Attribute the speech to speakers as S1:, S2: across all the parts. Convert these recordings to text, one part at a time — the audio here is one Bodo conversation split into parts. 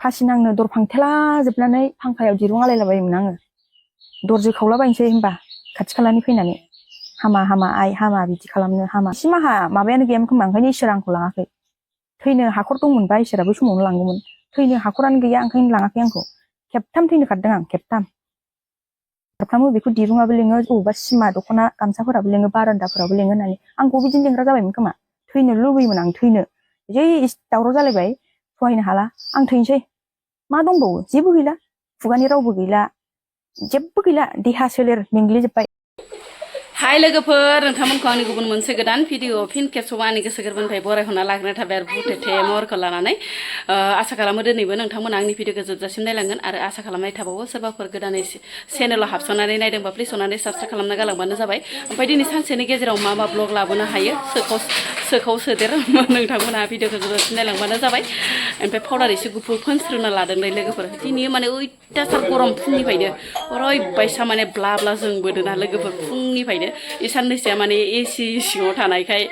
S1: फासि नांनो दर फांथेला जोबनानै फांखायाव दिरुं आलायलाबायोमोन आङो दरजो खावलाबायनोसै होनबा खाथि खालानि फैनानै हामा हामा आइ हामा बिदि खालामनो हामा एसे माहा माबायानो गैयामोन खोमा ओंखायनो इसोरा आंखौ लाङाखै थैनो हाखर दंमोनबा इसोरा बै समावनो लांगौमोन थैनो हाखरानो गैया ओंखायनो लाङाखै आंखौ खेबथाम थैनो खारदों आं खेबथाम बेखौ दिरुङाबो लेङो अबेबा सिमा दख'ना गामसाफोराबो लेङो बारान्दाफोराबो लेङो होननानै आंखौ बिदिनो लेंग्रा जाबायमोन खोमा थैनो लुबैयोमोन आं थैनो जै दावराव जालायबाय सहायनो हाला आं थैनोसै मा दंबावो जेबो गैला खुगानि रावबो गैला जेबो गैला देहा सोलेर मेंग्लिजोब्बाय
S2: हाय लोगोफोर नोंथांमोनखौ आंनि गुबुन मोनसे गोदान भिडिअ फिन खेबसेबाव आंनि गोसो गोरबोनिफ्राय बरायहरना लाग्रोनाय थाबाय आरो बुथेथे महरखौ लानानै आसा खालामो दिनैबो नोंथांमोना आंनि भिडिअखौ जोबजासिम नायलांगोन आरो आसा खालामनाय थाबावो सोरबाफोर गोदानै चेनेलाव हाबसननानै नायदोंबा प्लिज अननानै साबसक्राइब खालामना गालांबानो जाबाय ओमफ्राय दिनै सानसेनि गेजेराव मा मा ब्लग लाबोनो हायो सोखौ सोदेर नोंथांमोना भिडिअखौ जोबजासिम नायलांबानो जाबाय ओमफ्राय पाउडार एसे गुफुर फोनस्रोना लादोंलै लोगोफोर दिनै माने अयथासार गरम फुंनिफ्रायनो ओरैबायसा माने ब्ला ब्ला जोंबोदोंना लोगोफोर फुंनिफ्रायनो साननैसोआ माने एसि सिङाव थानायखाय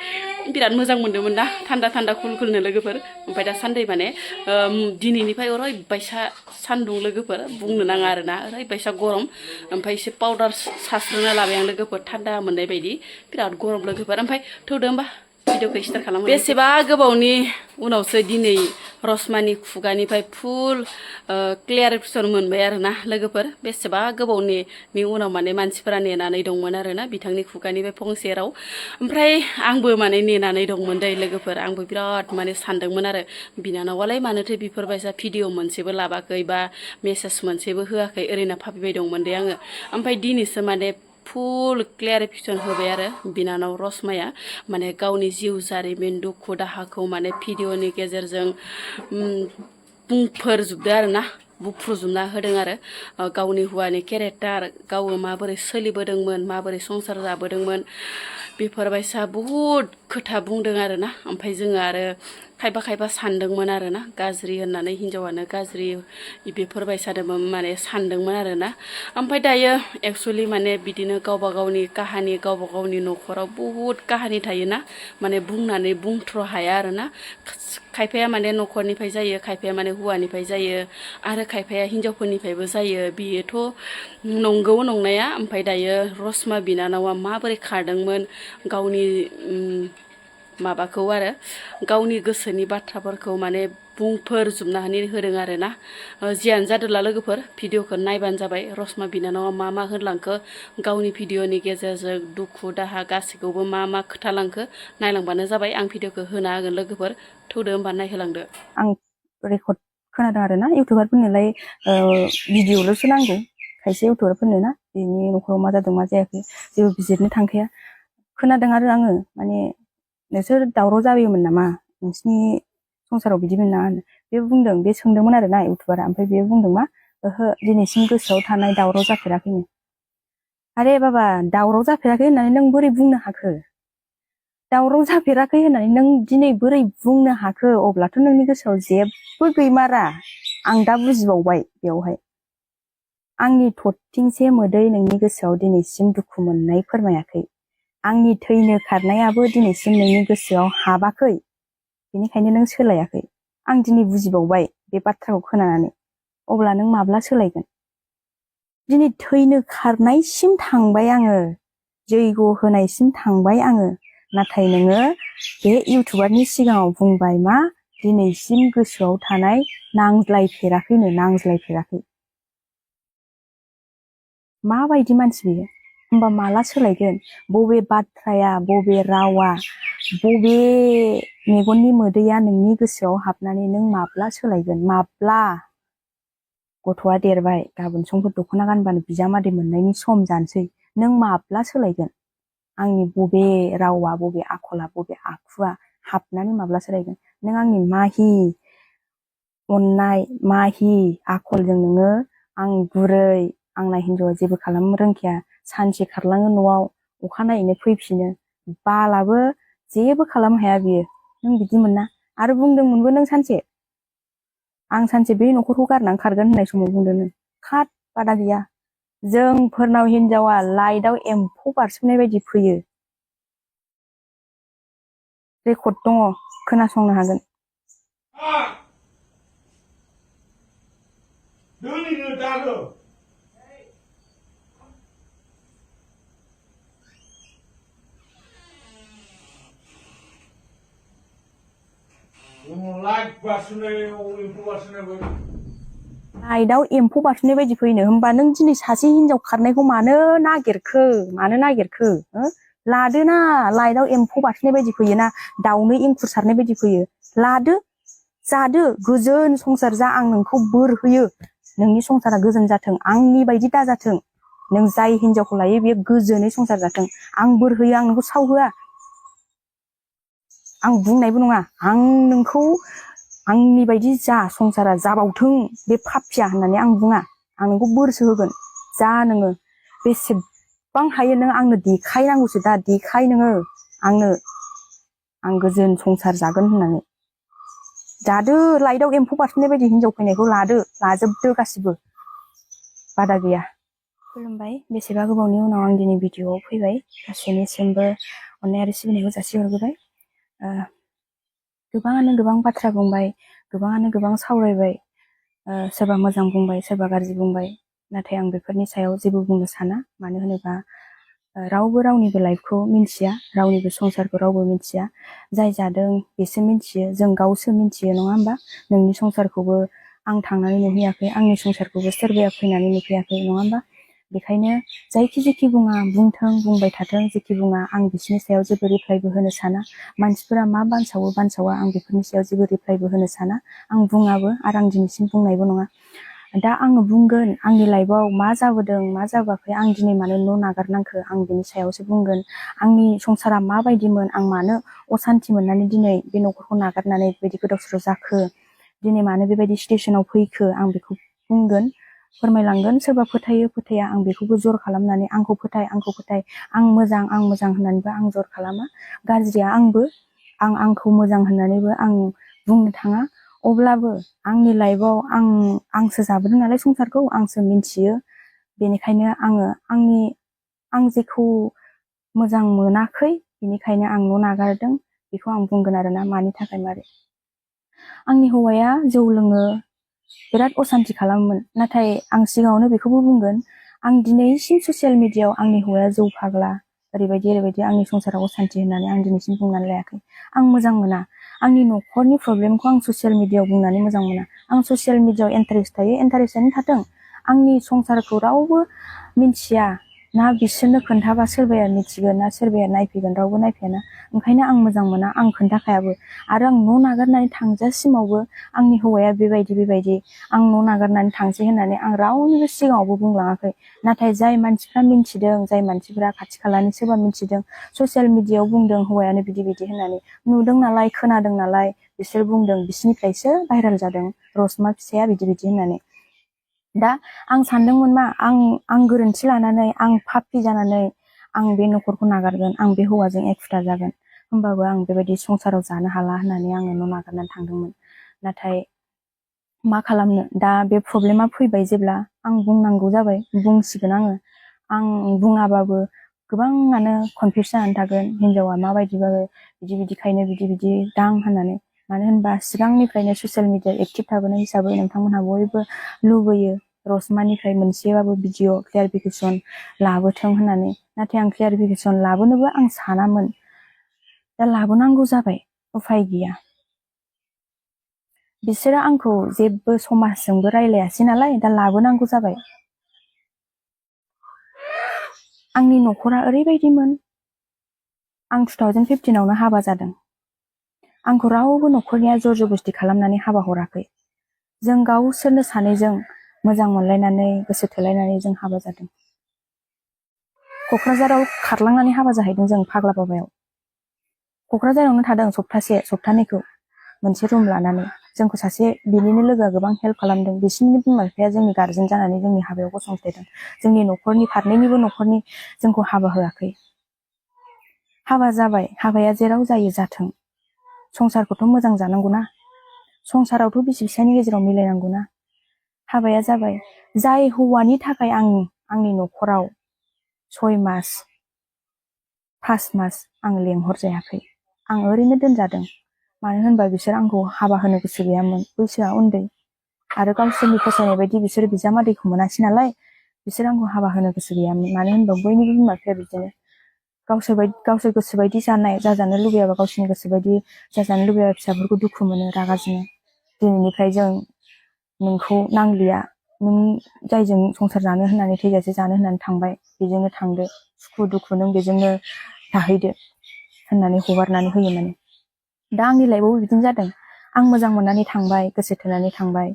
S2: बिराद मोजां मोन्दोंमोन ना थान्दा थान्दा कुलनो लोगोफोर ओमफ्राय दा सान्दै माने दिनैनिफ्राय ओरैबायसा सान्दुं लोगोफोर बुंनो नाङा आरोना ओरैबायसा गरम ओमफ्राय एसे पाउडार सास्रोना लाबाय आं लोगोफोर थान्दा मोननाय बायदि बिराद गरम लोगोफोर ओमफ्राय थौदो होमबा भिडिअखौ स्टार्ट खालामो बेसेबा गोबावनि उनावसो दिनै रसमानि खुगानिफ्राय फुल क्लियारिफिकेसन मोनबाय आरोना लोगोफोर बेसेबा गोबावनि उनाव माने मानसिफोरा नेनानै दंमोन आरोना बिथांनि खुगानिफ्राय फंसे राव ओमफ्राय आंबो माने नेनानै दंमोन दै लोगोफोर आंबो बिराद माने सानदोंमोन आरो बिनानावालाय मानोथो बेफोरबायसा भिडिअ मोनसेबो लाबाखै बा मेसेज मोनसेबो होआखै ओरैनो भाबिबाय दंमोन दे आङो ओमफ्राय दिनैसो माने फुल क्लियारिफिकेसन होबाय आरो बिनानाव रसमाया माने गावनि जिउ जारिमिन दुखु दाहाखौ माने भिडिअनि गेजेरजों बुंफोरजोबदो आरोना बुफ्रुजोबना होदों आरो गावनि हौवानि केरेक्टार गाव माबोरै सोलिबोदोंमोन माबोरै संसार जाबोदोंमोन बेफोरबायसा बहुद खोथा बुंदों आरोना ओमफ्राय जोङो आरो खायफा सानदोंमोन आरोना गाज्रि होननानै हिनजावानो गाज्रि बेफोरबायसादोंमोन माने सानदोंमोन आरोना ओमफ्राय दायो एक्सुवेलि माने बिदिनो गावबा गावनि काहानि गावबा गावनि न'खराव बहुद काहानि थायोना माने बुंनानै बुंथ्र' हाया आरोना खायफाया माने न'खरनिफ्राय जायो खायफाया माने हौवानिफ्राय जायो आरो खायफाया हिनजावफोरनिफ्रायबो जायो बेयोथ' नंगौ नंनाया ओमफ्राय दायो रसमा बिनानावा माबोरै खारदोंमोन गावनि माबाखौ आरो गावनि गोसोनि बाथ्राफोरखौ माने बुंफोरजोबनानै होदों आरोना जियानो जादोंला लोगोफोर भिडिअखौ नायबानो जाबाय रसमा बिनानावा मा होनलांखो गावनि भिडिअनि गेजेरजों दुखु दाहा गासैखौबो मा खोथालांखो नायलांबानो जाबाय आं भिडिअखौ होना होगोन लोगोफोर थौदो होमबा नायहोलांदो
S1: आं रेकर्ड खोनादों आरोना इउटुबारफोरनोलाय भिडिअल'सो नांगौ खायसे इउटुबारफोरनो ना बेनि न'खराव मा जादों मा जायाखै जेबो बिजिरनो थांखाया खोनादों आरो आङो माने नोंसोर दावराव जायोमोन नामा नोंसिनि संसाराव बिदिमोन ना बे बुंदों बे सोंदोंमोन आरोना इउटुबारा ओमफ्राय बे बुंदों मा ओहो दिनैसिम गोसोआव थानाय दावराव जाफेराखैनो आरे बाबा दावराव जाफेराखै होननानै नों बोरै बुंनो हाखो दावराव जाफेराखै होननानै नों दिनै बोरै बुंनो हाखो अब्लाथ' नोंनि गोसोआव जेबो गैमारा आं दा बुजिबावबाय बेवहाय आंनि थरथिंसे मोदै नोंनि गोसोआव दिनैसिम दुखु मोननाय फोरमायाखै आंनि थैनो खारनायाबो दिनैसिम नोंनि गोसोआव हाबाखै बेनिखायनो नों सोलायाखै आं दिनै बुजिबावबाय बे बाथ्राखौ खोनानानै अब्ला नों माब्ला सोलायगोन दिनै थैनो खारनायसिम थांबाय आङो जैग' होनायसिम थांबाय आङो नाथाय नोङो बे इउटुबारनि सिगाङाव बुंबाय मा दिनैसिम गोसोआव थानाय नांज्लायफेराखै माबायदि मानसि बेयो होमबा माला सोलायगोन बबे बाथ्राया बबे रावा बबे मेगननि मोदैया नोंनि गोसोआव हाबनानै नों माब्ला सोलायगोन माब्ला गथ'आ देरबाय गाबोन समफोर दख'ना गानबानो बिजामादै मोननायनि सम जानोसै नों माब्ला सोलायगोन आंनि बबे रावा बबे आखला बबे आखुआ हाबनानै माब्ला सोलायगोन नों आंनि माहि अननाय माहि आखलजों नोङो आं गुरै आंना हिन्जावआ जेबो खालामनो रोंखाया सानसे खारलाङो न'आव अखानायैनो फैफिनो बालाबो जेबो खालामनो हाया बियो नों बिदिमोन ना आरो बुंदोंमोनबो नों सानसे आं सानसे बे न'खरखौ गारनानै खारगोन होननाय समाव बुंदों नों खाद बादा गैया जोंफोरनाव हिन्जावा लाइटआव एम्फौ बारसोमनाय बायदि फैयो रेकर्ड दङ खोनासंनो हागोन लाइटआव एम्फौ बारसोमनाय बायदि फैनो होमबा नों दिनै सासे हिनजाव खारनायखौ मानो नागिरखो लादोना लाइटआव एम्फौ बारसोमनाय बायदि फैयोना दाउनो एंखुर सारनाय बायदि फैयो लादो जादो गोजोन संसार जा आं नोंखौ बोर होयो नोंनि संसारा गोजोन जाथों आंनि बायदि दाजाथों नों जाय हिनजावखौ लायो बेयो गोजोनै संसार जाथों आं बोर होयो आं नोंखौ सावहोआ आं बुंनायबो नङा आं नोंखौ आंनि बायदि जा संसारा जाबावथों बे पापिया होननानै आं बुङा आं नोंखौ बोरसो होगोन जा नोङो बेसेबां हायो नों आंनो देखायनांगौसो दा देखाय नोङो आंनो आं गोजोन संसार जागोन होननानै जादो लाइटआव एम्फौ बारसोमनाय बायदि हिनजाव फैनायखौ लाजोबदो गासिबो बादा गैया खुलुमबाय बेसेबा गोबावनि उनाव आं दिनै भिडिअआव फैबाय गासैनिसिमबो अननाय आरो सिबिनायखौ जासिहरग्रोबाय गोबाङानो गोबां बाथ्रा बुंबाय गोबाङानो गोबां सावरायबाय सोरबा मोजां बुंबाय सोरबा गाज्रि बुंबाय नाथाय आं बेफोरनि सायाव जेबो बुंनो साना मानो होनोबा रावबो रावनिबो लाइफखौ मिन्थिया रावनिबो संसारखौ रावबो मिन्थिया जाय जादों बेसो मिन्थियो जों गावसो मिन्थियो नङा होमबा नोंनि संसारखौबो आं थांनानै नुहैयाखै आंनि संसारखौबो सोरबाया फैनानै नुफैयाखै नङा होमबा बेखायनो जायखि जेखि बुङा बुंथों बुंबाय थाथों जेखि बुङा आं बिसोरनि सायाव जेबो रिप्लाइबो होनो साना मानसिफोरा मा बानसावा आं बेफोरनि सायाव जेबो रिप्लाइबो होनो साना आं बुङाबो आरो आं दिनैसिम बुंनायबो नङा दा आङो बुंगोन आंनि लाइफआव मा जाबोदों मा जाबोआखै आं दिनै मानो न' नागारनांखो आं बिनि सायावसो बुंगोन आंनि संसारा माबायदिमोन आं मानो असान्थि मोननानै दिनै बे न'खरखौ नागारनानै बेबायदि गोदाव सोराव जाखो दिनै मानो बेबायदि सिटुएसनाव फैखो आं बेखौ बुंगोन फोरमायलांगोन सोरबा फोथायो फोथाया आं बेखौबो जर खालामनानै आंखौ फोथाय आं मोजां होननानैबो आं जर खालामा गाज्रिया आं आंखौ मोजां होननानैबो आं बुंनो थाङा अब्लाबो आंनि लाइफआव आंसो जाबोदों नालाय संसारखौ आंसो मिन्थियो बेनिखायनो आं जेखौ मोजां मोनाखै बेनिखायनो आं न' नागारदों बेखौ आं बुंगोन आरोना मानि थाखाय मारै आंनि हौवाया जौ लोङो बिराद असान्थि खालामोमोन नाथाय आं सिगाङावनो बेखौबो बुंगोन आं दिनैसिम ससियेल मिडियायाव आंनि हौवाया जौ फाग्ला ओरैबायदि आंनि संसाराव असान्थि होननानै आं दिनैसिम बुंनानै लायाखै आं मोजां मोना आंनि न'खरनि प्रब्लेमखौ आं ससियेल मिडियायाव बुंनानै मोजां मोना आं ससियेल मिडियायाव इन्टारेस्ट थायो इन्टारेस्टआनो थाथों आंनि संसारखौ रावबो मिन्थिया ना बिसोरनो खोन्थाबा सोरबाया मिथिगोन ना सोरबाया नायफैगोन रावबो नायफैयाना ओंखायनो आं मोजां मोना आं खोन्थाखायाबो आरो आं न' नागारनानै थांजासिमावबो आंनि हौवाया बेबायदि आं न' नागारनानै थांसै होननानै आं रावनिबो सिगाङावबो बुंलाङाखै नाथाय जाय मानसिफ्रा मिन्थिदों जाय मानसिफ्रा खाथि खालानि सोरबा मिन्थिदों ससियेल मिडियायाव बुंदों हौवायानो बिदि होननानै नुदों नालाय खोनादों नालाय बिसोर बुंदों बिसोरनिफ्रायसो भाइरेल जादों रसमा फिसाया बिदि होननानै दा आं सानदोंमोन मा आं गोरोन्थि लानानै आं पापि जानानै आं बे न'खरखौ नागारगोन आं बे हौवाजों एखुथा जागोन होमबाबो आं बेबायदि संसाराव जानो हाला होननानै आङो न' नागारनानै थांदोंमोन नाथाय मा खालामनो दा बे प्रब्लेमा फैबाय जेब्ला आं बुंनांगौ जाबाय बुंसिगोन आं बुङाबाबो गोबाङानो कनफिउस जानानै थागोन हिनजावा माबायदिबाबो बिदिखायनो बिदि दां होननानै मानो होनबा सिगांनिफ्रायनो ससियेल मिडियायाव एक्टिभ थाबोनाय हिसाबै नोंथांमोनहा बयबो लुबैयो रसमानिफ्राय मोनसेबाबो भिडिअ क्लियारिफिकेसन लाबोथों होननानै नाथाय आं क्लियारिफिकेसन लाबोनोबो आं सानामोन दा लाबोनांगौ जाबाय उफाय गैया बिसोरो आंखौ जेबो समाजजोंबो रायलायासै नालाय दा लाबोनांगौ जाबाय आंनि न'खरा ओरैबायदिमोन आं 2015आवनो हाबा जादों आंखौ रावबो न'खरनिया जर जबस्ति खालामनानै हाबा हराखै जों गावसोरनो सानैजों मोजां मोनलायनानै गोसो थोलायनानै जों हाबा जादों क'क्राझाराव खारलांनानै हाबा जाहैदों जों फाग्ला बाबायाव क'क्राझारावनो थादों सप्तानैखौ मोनसे रुम लानानै जोंखौ सासे बिनिनो लोगोआ गोबां हेल्प खालामदों बिसिनि बिमा बिफाया जोंनि गार्जेन जानानै जोंनि हाबायाव गसंथायदों जोंनि न'खरनि फारनैनिबो न'खरनि जोंखौ हाबा होआखै हाबा जाबाय हाबाया जेराव जायो जाथों संसारखौथ' मोजां जानांगौना संसारावथ' बिसि फिसायनि गेजेराव मिलायनांगौना हाबाया जाबाय जाय हौवानि थाखाय आंनि न'खराव 6 मास 5 मास आं लेंहरजायाखै आं ओरैनो दोनजादों मानो होनबा बिसोर आंखौ हाबा होनो गोसो गैयामोन बैसोआ उन्दै आरो गावसोरनि फसायनाय बायदि बिसोरो बिजामादैखौ मोनासै नालाय बिसोर आंखौ हाबा होनो गोसो गैयामोन। मानो होनबा बयनिबो बिमा बिफाया बिदिनो गावसोर गोसोबायदि जाजानो लुबैयाबा गावसोरनि गोसोबायदि जाजानो लुबैयाबा फिसाफोरखौ दुखु मोनो, रागा जोङो। दिनैनिफ्राय जों नोंखौ नांलिया, नों जायजों संसार जानो होननानै थैजासे जानो होननानै थांबाय बेजोंनो थांदो, सुखु दुखु नों बेजोंनो थाहैदो होननानै हगारनानै होयो माने। दा आंनि लाइफआवबो बिदिनो जादों। आं मोजां मोननानै थांबाय, गोसो थोनानै थांबाय,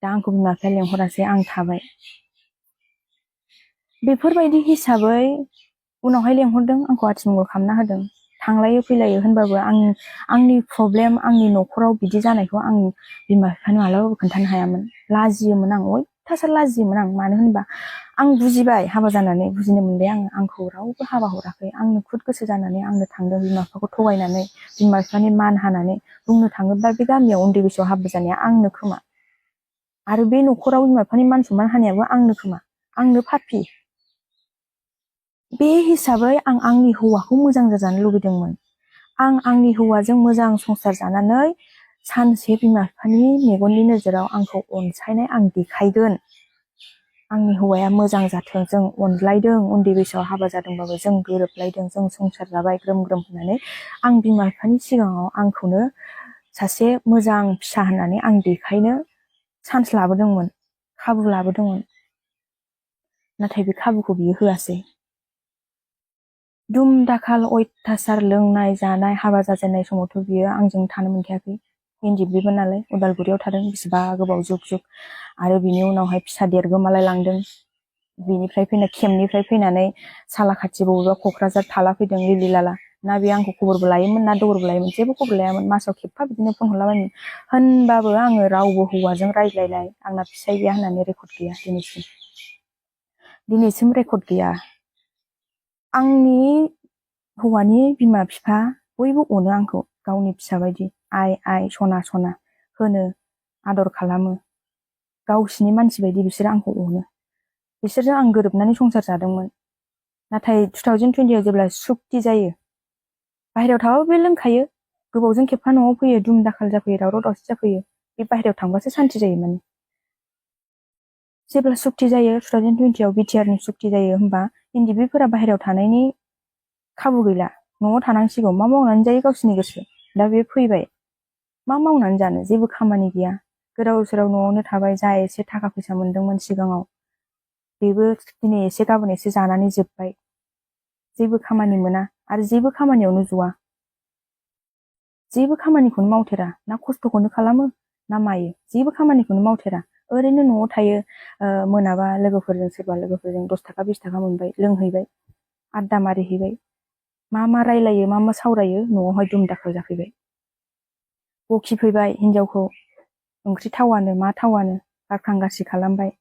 S1: दा आंखौ बिमा बिफाया लेंहरासै, आं थाबाय। बेफोरबायदि हिसाबै उनावहाय लेंहरदों, आंखौ आथिमंगल खालामना होदों, थांलायो फैलायो होनबाबो आंनि प्रब्लेम, आंनि न'खराव बिदि जानायखौ आं बिमा बिफानो मालाबाबो खोन्थानो हायामोन। लाजियोमोन आं, अयथासार लाजियोमोन आं। मानो होनबा आं बुजिबाय, हाबा जानानै बुजिनो मोनबाय आंखौ रावबो हाबा हराखै, आंनो खुद गोसो जानानै आंनो थांदों। बिमा बिफाखौ थगायनानै, बिमा बिफानि मान हानानै, बुंनो थाङोब्ला बे गामियाव उन्दै बैसोआव हाबा जानाया आंनो खोमा, आरो बे न'खराव बिमा बिफानि मान सनमान हानायाबो आंनो खोमा, आंनो पापि। बे हिसाबै आं आंनि हौवाखौ मोजां जाजानो लुबैदोंमोन। आं आंनि हौवाजों मोजां संसार जानानै सानसे बिमा बिफानि मेगननि नोजोराव आंखौ अनसायनाय आं देखायगोन। आंनि हौवाया मोजां जाथों, जों अनलायदों, उन्दै बैसोआव हाबा जादोंबाबो जों गोरोबलायदों, जों संसार जाबाय ग्रोम ग्रोम होननानै आं बिमा बिफानि सिगाङाव आंखौनो सासे मोजां फिसा होननानै आं देखायनो चान्स लाबोदोंमोन, खाबु लाबोदोंमोन। नाथाय बे खाबुखौ बियो होआसै। दुम दाखाल अयथासार लोंनाय जानाय, हाबा जाजेननाय समावथ' बियो आंजों थानो मोनखायाखै। इन्जिबिबो नालाय, उदालगुरियाव थादों बेसेबा गोबाव जुग जुग, आरो बिनि उनावहाय फिसा देरगोमालाय लांदों। बिनिफ्राय केम्पनिफ्राय फैनानै सालाखाथि बबेबा क'क्राझार थाला फैदों लिलि लाला। ना बे आंखौ खबरबो लायोमोन, ना दबरबो लायोमोन, जेबो खबर लायामोन। मासाव खेबफा बिदिनो फन हरलाबायोमोन। होनबाबो आङो रावबो हौवाजों रायज्लायनाय, आंना फिसाय गैया होननानै रेकर्ड गैया दिनैसिम रेकर्ड गैया। आंनि हौवानि बिमा बिफा बयबो अनो आंखौ गावनि फिसा बायदि, आइ आइ सना सना होनो, आदर खालामो। गावसिनि मानसि बायदि बिसोरो आंखौ अनो। बिसोरजों आं गोरोबनानै संसार जादोंमोन। नाथाय 2020 आव जेब्ला सुक्ति जायो, बाहेरायाव थाबाबो बे लोंखायो, गोबावजों खेबफा न'आव फैयो, दुम दाखाल जाफैयो, दावराव दावसि जाफैयो। बे बाहेरायाव थांबासो सान्ति जायो माने। जेब्ला सुक्ति जायो 2020 आव बिटिआरनि सुक्ति जायो, होमबा इन्दिबिफोरा बाहेरायाव थानायनि खाबु गैला, न'आव थानांसिगौ। मा मावनानै जायो गावसिनि गोसो। दा बे फैबाय, मा मावनानै जानो, जेबो खामानि गैया, गोदाव सोराव न'आवनो थाबाय। जा एसे थाखा फैसा मोनदोंमोन सिगाङाव, बेबो दिनै एसे गाबोन एसे जानानै जोब्बाय। जेबो खामानि मोना, आरो जेबो खामानियावनो ज'आ, जेबो खामानिखौनो मावथेरा, ना खस्थ'खौनो खालामो ना मायो, जेबो खामानिखौनो मावथेरा, ओरैनो न'आव थायो। मोनाबा लोगोफोरजों, सोरबा लोगोफोरजों 10 थाखा 20 थाखा मोनबाय, लोंहैबाय, आड्डा मारिहैबाय, मा रायलायो, मा सावरायो, न'आवहाय दुम दाखाल जाफैबाय। बखिफैबाय हिनजावखौ, ओंख्रि थावानो मा थावानो, गारखां गासि खालामबाय,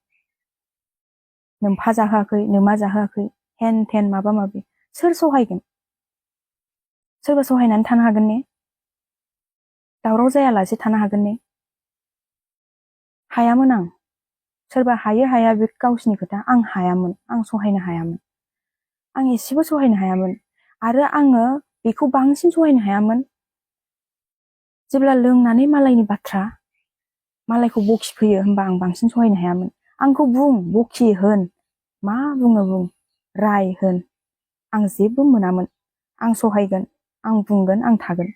S1: नोमफा जाहोआखै, नोमा जाहोआखै, हेन थेन माबा माबि। सोर सहायगोन? सोरबा सहायनानै थानो हागोन ने? दावराव जायालासे थानो हागोन ने? हायामोन आं। सोरबा हायो हाया बे गावसिनि खोथा, आं हायामोन, आं सहायनो हायामोन, आं एसेबो सहायनो हायामोन। आरो आङो बेखौ बांसिन सहायनो हायामोन जेब्ला लोंनानै मालायनि बाथ्रा, मालायखौ बखिफैयो, होमबा आं बांसिन सहायनो हायामोन। आंखौ बुं, बखि होन, मा बुङो बुं, राय होन, आं जेबो मोनामोन। आं सहायगोन, आं बुंगोन, आं थागोन।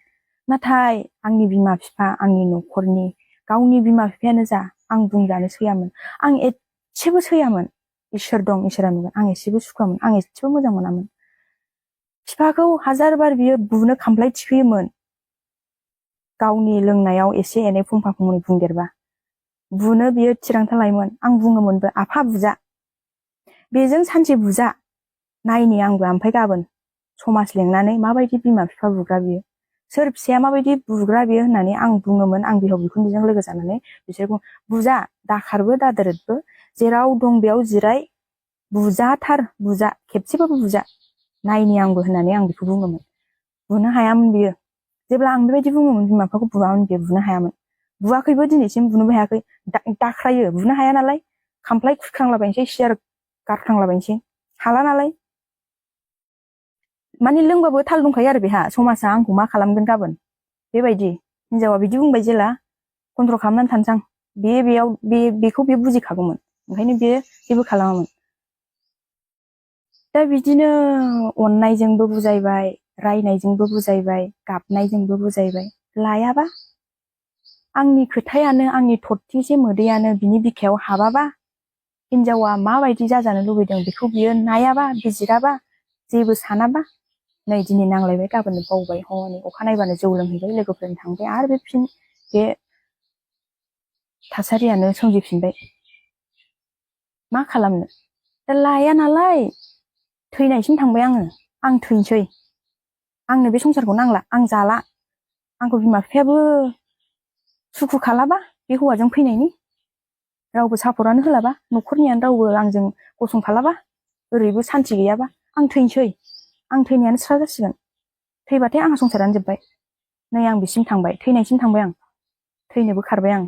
S1: नाथाय आंनि बिमा बिफा, आंनि न'खरनि, गावनि बिमा बिफायानो जा, आं बुंजानो सैयामोन। आं एसेबो सैयामोन। इसोर दं, इसोरा नुगोन, आं एसेबो सुखुवामोन, आं एसेबो मोजां मोनामोन। बिफाखौ हाजार बार बियो बुनो खामफ्लाय थिखोयोमोन, गावनि लोंनायाव एसे एनै फंफा फंनै बुंदेरबा बुनो बियो थिरांथा लायोमोन। आं बुङोमोनबो, आफा बुजा, बेजों सानसे बुजा नायनि आंबो, ओमफ्राय गाबोन समाज लेंनानै माबायदि बिमा बिफा बुग्रा बियो, सोर फिसाया माबायदि बुग्रा बियो होननानै आं बुङोमोन। आं बिहाव बिखुनजोजों लोगो जानानै बिसोरखौ बुजा, दाखारबो दादोरदबो, जेराव दं बेयाव जिराय, बुजाथार, बुजा, खेबसेबाबो बुजा, नायनि आंबो होननानै आं बेखौ बुङोमोन। बुनो हायामोन बियो। जेब्ला आं बेबायदि बुङोमोन, बिमा बिफाखौ बुवामोन, बियो बुनो हायामोन। बुवाखैबो, दिनैसिम बुनोबो हायाखै। दाख्रायो, बुनो हाया नालाय, खामफ्लाय खुरखांलाबायनोसै, सियार गारख्रांलाबायनोसै, हाला नालाय। माने लोंबाबो थाल दंखायो आरो बेहा, समाजा आंखौ मा खालामगोन गाबोन, बेबायदि। हिनजावा बिदि बुंबाय जेला, कन्ट्रल खालामनानै थानोसां। बेखौ बे बुजिखागौमोन ओंखायनो बे जेबो खालामामोन। दा बिदिनो अननायजोंबो बुजायबाय, रायनायजोंबो बुजायबाय, गाबनायजोंबो बुजायबाय, लायाबा आंनि खोथायानो आंनि थरथिंसे मोदैयानो बिनि बिखायाव हाबाबा हिनजावा माबायदि जाजानो लुबैदों बेखौ बियो नायाबा बिजिराबा जेबो सानाबा नै दिनै नांलायबाय गाबोननो बावबाय हनै अखानायबानो जौ लोंहैबाय लोगोफोरजों थांबाय आरो बे थासारियानो सोमजिफिनबाय। मा खालामनो दा लाया नालाय थैनायसिम थांबाय आं थैनोसै, आंनो बे संसारखौ नांला, आं जाला, आंखौ बिमा बिफायाबो सुखु खालाबा बे हौवाजों फैनायनि, रावबो सापर्टआनो होलाबा, न'खरनियानो रावबो आंजों गसंफालाबा, ओरैबो सान्थि गैयाबा आं थैनोसै, आं थैनायानो स्रा जासिगोन, थैबाथाय आंहा संसारानो जोब्बाय, नै आं बिसिम थांबाय, थैनायसिम थांबाय आं, थैनोबो खारबाय आं,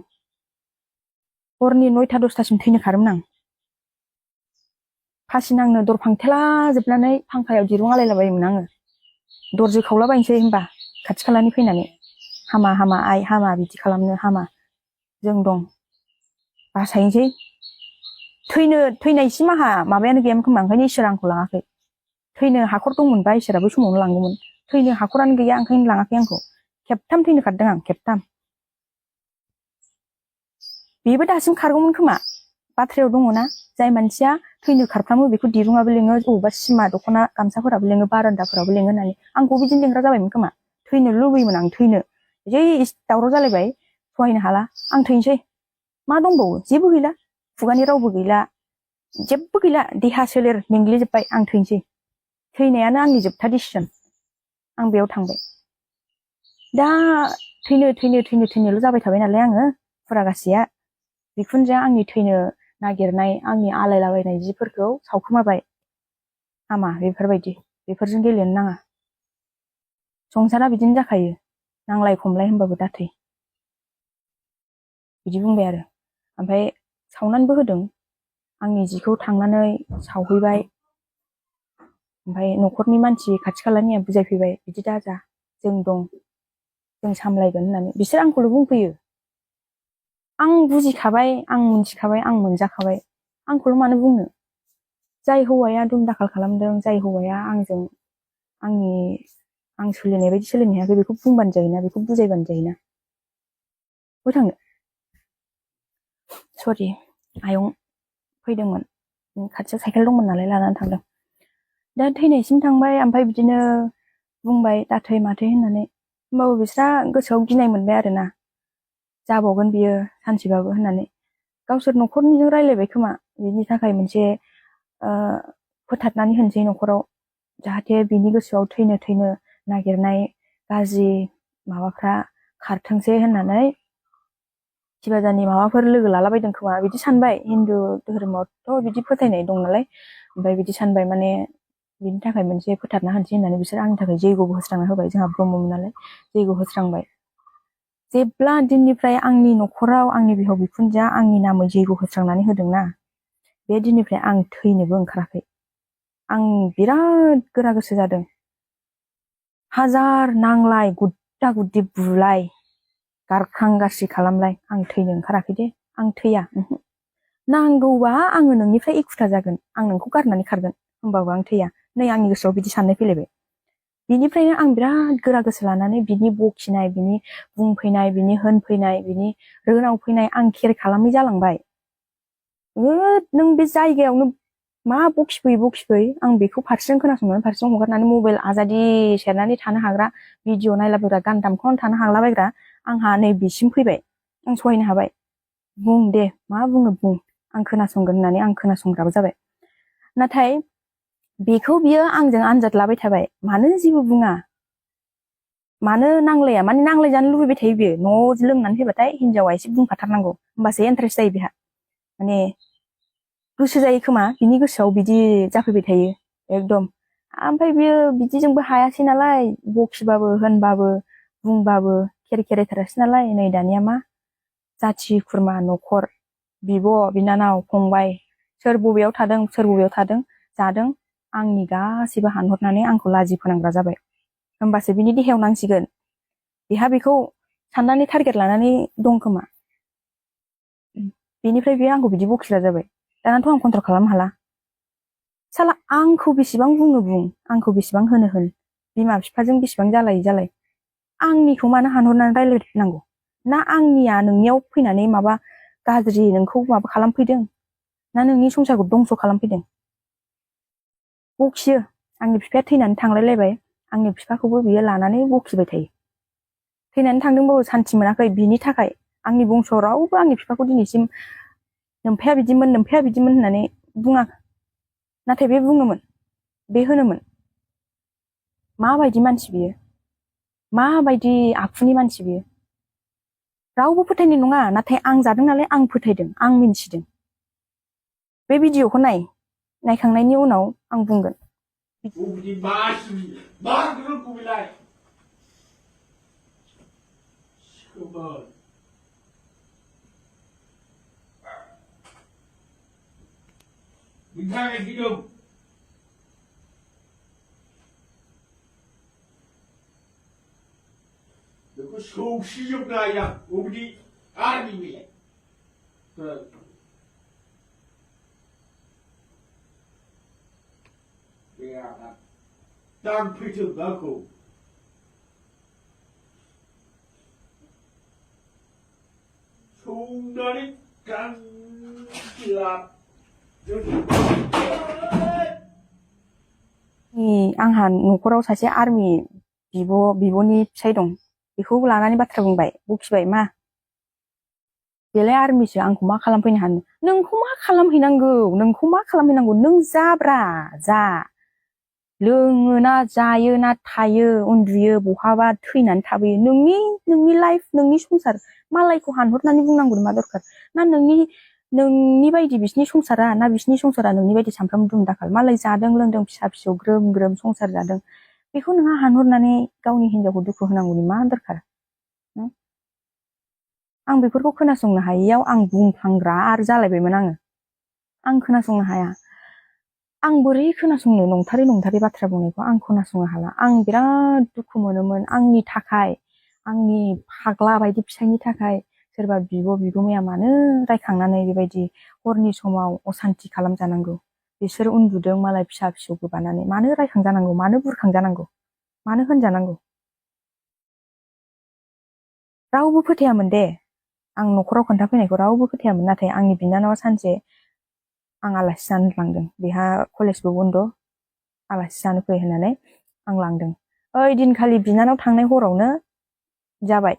S1: हरनि 9टा 10टासिम थैनो खारोमोन आं, फासि नांनो दर फांथेला जोबनानै फांखायाव दिरुं आलायलाबायोमोन आङो, दर जोखावलाबायनोसै होनबा खाथि खालानि फैनानै हामा हामा आइ हामा बिदि खालामनो हामा, जों दं बासायनोसै, थैनायसिम आंहा माबायानो गैयामोन खोमा ओंखायनो इसोरा आंखौ लाङाखै, थैनो हाखर दंमोनबा इसोरा बै समावनो लांगौमोन, थैनो हाखरानो गैया ओंखायनो लाङाखै आंखौ, खेबथाम थैनो खारदों आं खेबथाम, बेबो दासिम खारगौमोन खोमा, बाथ्रायाव दङना जाय मानसिया थैनो खारफ्रामो बेखौ दिरुङाबो लिङो, बबेबा सिमा दख'ना गामसाफोराबो लिङो, बारान्दाफोराबो लिङो होननानै आंखौ बिदिनो लिंग्रा जाबायमोन खोमा, थैनो लुबैयोमोन आं, थैनो जै दावराव जालायबाय सहायनो हाला आं थैनोसै, मा दंबावो जेबो गैला, खुगानि रावबो गैला, जेबो गैला, देहा सोलेर मेंग्लिजोब्बाय, आं थैनोसै, थैनायानो आंनि जोबथा डिसिसन, आं बेयाव थांबाय। दा थैनोल' जाबाय थाबाय नालाय आङो फुरागासेया, बिखुनजोआ आंनि थैनो नागिरनाय आंनि आलायलाबायनाय जिफोरखौ सावखोमाबाय, हामा बेफोरजों गेलेनो नाङा, संसारा बिदिनो जाखायो, नांलाय खमलाय होनबाबो दाथै, बिदि बुंबाय आरो, ओमफ्राय सावनानैबो होदों, आंनि जिखौ थांनानै सावहैबाय, ओमफ्राय न'खरनि मानसि खाथि खालानिया बुजायफैबाय बिदि दाजा, जों दं, जों सामलायगोन होननानै, बिसोर आंखौल' बुंफैयो, आं बुजिखाबाय, आं मिथिखाबाय, आं मोनजाखाबाय, आंखौल' मानो बुंनो, जाय हौवाया दुम दाखाल खालामदों, जाय हौवाया आं सोलिनाय बायदि सोलिनो हायाखै बेखौ बुंबानो जायोना, बेखौ बुजायबानो जायोना, बहाय थांनो, सरि आयं फैदोंमोन, खाथियाव साइकेल दंमोन नालाय लानानै थांदों, दा थैनायसिम थांबाय, ओमफ्राय बिदिनो बुंबाय दाथै माथै होननानै, होमबाबो बिस्रा गोसोआव गिनाय मोनबाय आरोना, जाबावगोन बियो सानसेबाबो होननानै, गावसोर न'खरनिजों रायलायबाय खोमा, बिनि थाखाय मोनसे फोथारनानै होनसै न'खराव, जाहाथे बिनि गोसोआव थैनो नागिरनाय गाज्रि माबाफ्रा खारथोंसै होननानै सिबाजानि माबाफोर लोगो लालाबायदों खोमा बिदि सानबाय, हिन्दु धोरोमावथ' बिदि फोथायनाय दं नालाय, ओमफ्राय बिदि सानबाय माने बिनि थाखाय मोनसे फोथारना होनसै होननानै बिसोर आंनि थाखाय जैग'बो होस्रांना होबाय, जोंहा ब्रह्ममोन नालाय जैग' होस्रांबाय, जेब्ला दिननिफ्राय आंनि न'खराव आंनि बिहाव बिखुनजोआ आंनि नामै जैग' होस्रांनानै होदोंना, बे दिननिफ्राय आं थैनोबो ओंखाराखै, आं बिराद गोरा गोसो जादों, हाजार नांलाय गुद्दा गुद्दि बुलाय गारखां गारसि खालामलाय आं थैनो ओंखाराखै दे, आं थैया, नांगौबा आङो नोंनिफ्राय एखुथा जागोन, आं नोंखौ गारनानै खारगोन, होमबाबो आं थैया, नै आंनि गोसोआव बिदि साननाय फैलायबाय, बिनिफ्रायनो आं बिराद गोरा गोसो लानानै बिनि बखिनाय, बिनि बुंफैनाय, बिनि होनफैनाय, बिनि रोनाव फैनाय आं केयार खालामै जालांबाय, नों बे जायगायावनो मा बखिफै आं बेखौ फारसेजों खोनासंनानै फारसेजों हगारनानै मबाइल आजादि सेरनानै थानो हाग्रा, भिडिअ नायलाबायग्रा, गान दामख'नानै थानो हालाबायग्रा, आंहा नै बिसिम फैबाय, आं सहायनो हाबाय, बुं दे मा बुङो बुं, आं खोनासंगोन होननानै आं खोनासंग्राबो जाबाय, नाथाय बेखौ बियो आंजों आनजाद लाबाय थाबाय, मानो जेबो बुङा, मानो नांलाया, माने नांलायजानो लुबैबाय थायो बियो, न'आव लोंनानै फैबाथाय हिनजावा एसे बुंफाथारनांगौ, होमबासो इन्टारेस्ट जायो बेहा, माने गोसो जायो खोमा, बिनि गोसोआव बिदि जाफैबाय थायो एकदम, ओमफ्राय बियो बिदिजोंबो हायासै नालाय, बखिबाबो होनबाबो बुंबाबो खेरेखेरायथारासै नालाय, नै दानिया मा जाथि खुरमा न'खर, बिब' बिनानाव फंबाय, सोर बबेयाव थादों जादों, आंनि गासैबो हानहरनानै आंखौ लाजि फोनांग्रा जाबाय, होमबासो बिनि देहायाव नांसिगोन, बेहा बेखौ साननानै टारगेट लानानै दं खोमा, बेनिफ्राय बेयो आंखौ बिदि बखिग्रा जाबाय दानाथ' आं कन्ट्रल खालामनो हाला साला आंखौ बेसेबां बुं आंखौ बेसेबां होन बिमा बिफाजों बेसेबां जालाय आंनिखौ मानो हानहरनानै रायलायनांगौ ना आंनिया नोंनियाव फैनानै माबा गाज्रि नोंखौ माबा खालामफैदों ना नोंनि संसारखौ दंस' खालामफैदों बखियो आंनि बिफाया थैनानै थांलायलायबाय आंनि बिफाखौबो बियो लानानै बखिबाय थायो थैनानै थांदोंबाबो सान्ति मोनाखै बिनि थाखाय आंनि बंस'आव रावबो आंनि बिफाखौ दिनैसिम नोमफाया बिदिमोन होननानै बुङाखै नाथाय बे बुङोमोन बे होनोमोन माबायदि मानसि बियो माबायदि आखुनि मानसि बियो रावबो फोथायनाय नङा नाथाय आं जादों नालाय आं फोथायदों आं मिन्थिदों बे भिडिअखौ नायखांनायनि उनाव आं बुंगोन
S3: बेखौ सौसिजोबनो हायो आं बबेदि आर्मि बेलाय बे आंहा दांफैथों आंखौ सौनानै गांलाब
S1: आंहा न'खराव सासे आर्मि बिब'नि फिसाय दं बेखौ लानानै बाथ्रा बुंबाय बखिबाय मा बेलाय आर्मिसो आंखौ मा खालामफैनो हानो नोंखौ मा खालामहैनांगौ नों जाब्रा जा लोङो ना जायो ना थायो उन्दुयो बहाबा थैनानै थाबोयो नोंनि लाइफ नोंनि संसार मालायखौ हानहरनानै बुंनांगौ मा दरखार ना नोंनि बायदि बिसिनि संसारा ना बिसिनि संसारा नोंनि बायदि सानफ्रामबो दुम दाखाल मालाय जादों लोंदों फिसा फिसौ ग्रोम ग्रोम संसार जादों बेखौ नोंहा हानहरनानै गावनि हिनजावखौ दुखु होनांगौनि मा दरखार आं बेफोरखौ खोनासंनो हायैयाव आं बुंफ्लांग्रा आरो जालायबायमोन आं खोनासंनो हाया आं बोरै खोनासंनो नंथारै बाथ्रा बुंनायखौ आं खोनासंनो हाला आं बिराद दुखु मोनोमोन आंनि थाखाय आंनि फाग्ला बायदि फिसायनि थाखाय सोरबा बिगुमाया मानो रायखांनानै बेबायदि हरनि समाव असान्ति खालामजानांगौ बिसोर उन्दुदों मालाय फिसा फिसौ गोबानानै मानो रायखांजानांगौ मानो बुरखांजानांगौ मानो होनजानांगौ रावबो फोथायामोन दे आं न'खराव खोन्थाफैनायखौ रावबो फोथायामोन नाथाय आंनि बिनानावा सानसे आं आलासि जानो लांदों बेहा कलेजबो बन्द आलासि जानो फै होननानै आं लांदों ओइ दिनखालि बिनानाव थांनाय हरावनो जाबाय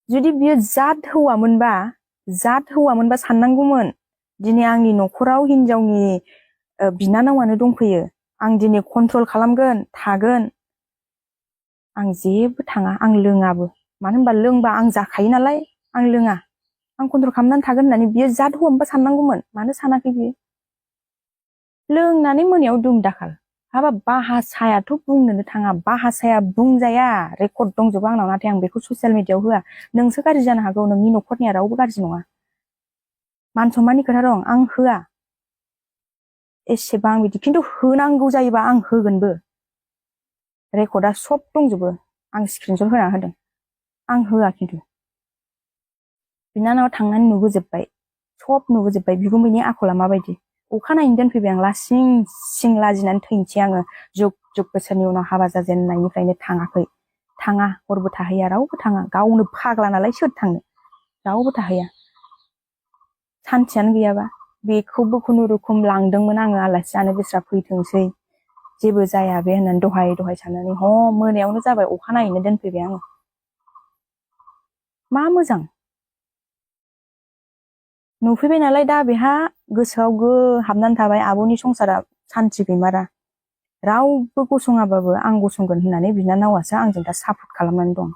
S1: जुदि बियो जाद हौवामोनबा साननांगौमोन दिनै आंनि न'खराव हिनजावनि बिनानावानो दंफैयो आं दिनै कन्ट्रल खालामगोन थागोन आं जेबो थाङा आं लोङाबो मानो होनबा लोंबा आं जाखायो नालाय आं लोङा आं कन्ट्रल खालामनानै थागोन होननानै बियो जाद हौवामोनबा साननांगौमोन मानो सानाखै बियो लोंनानै मोनायाव दुम दाखाल हाबा बाहासायाथ' बुंनोनो थाङा बाहासाया बुंजाया रेकर्ड दंजोबो आंनाव नाथाय आं बेखौ ससियेल मिडियायाव होआ नोंसो गाज्रि जानो हागौ नोंनि न'खरनिया रावबो गाज्रि नङा मान सनमाननि खोथा दं आं होआ एसेबां बिदि खिन्थु होनांगौ जायोबा आं होगोनबो रेकर्डआ सब दंजोबो आं स्क्रिनशट होना होदों आं होआ खिन्थु बिनानावा थांनानै नुबोजोब्बाय बिगुमैनि आखला माबायदि अखानायैनो दोनफैबाय आं लासिं सिं लाजिनानै थैनोसै आङो जुग बोसोरनि उनाव हाबा जाजेननायनिफ्रायनो थाङा हरबो थाहैया रावबो थाङा गावनो फाग्ला नालाय सोर थांनो रावबो थाहैया सान्थियानो गैयाबा बेखौबो खुनुरुखुम लांदोंमोन आङो आलासि जानो बिस्रा फैथोंसै जेबो जाया बे होननानै दहाय साननानै मोनायावनो जाबाय अखानायैनो दोनफैबाय आङो मा मोजां नुफैबाय नालाय दा बेहा गोसोआव हाबनानै थाबाय आब'नि संसारा सान्थि गैमारा रावबो गसङाबाबो आं गसंगोन होननानै बिनानावासो आंजों दा सापर्ट खालामनानै दं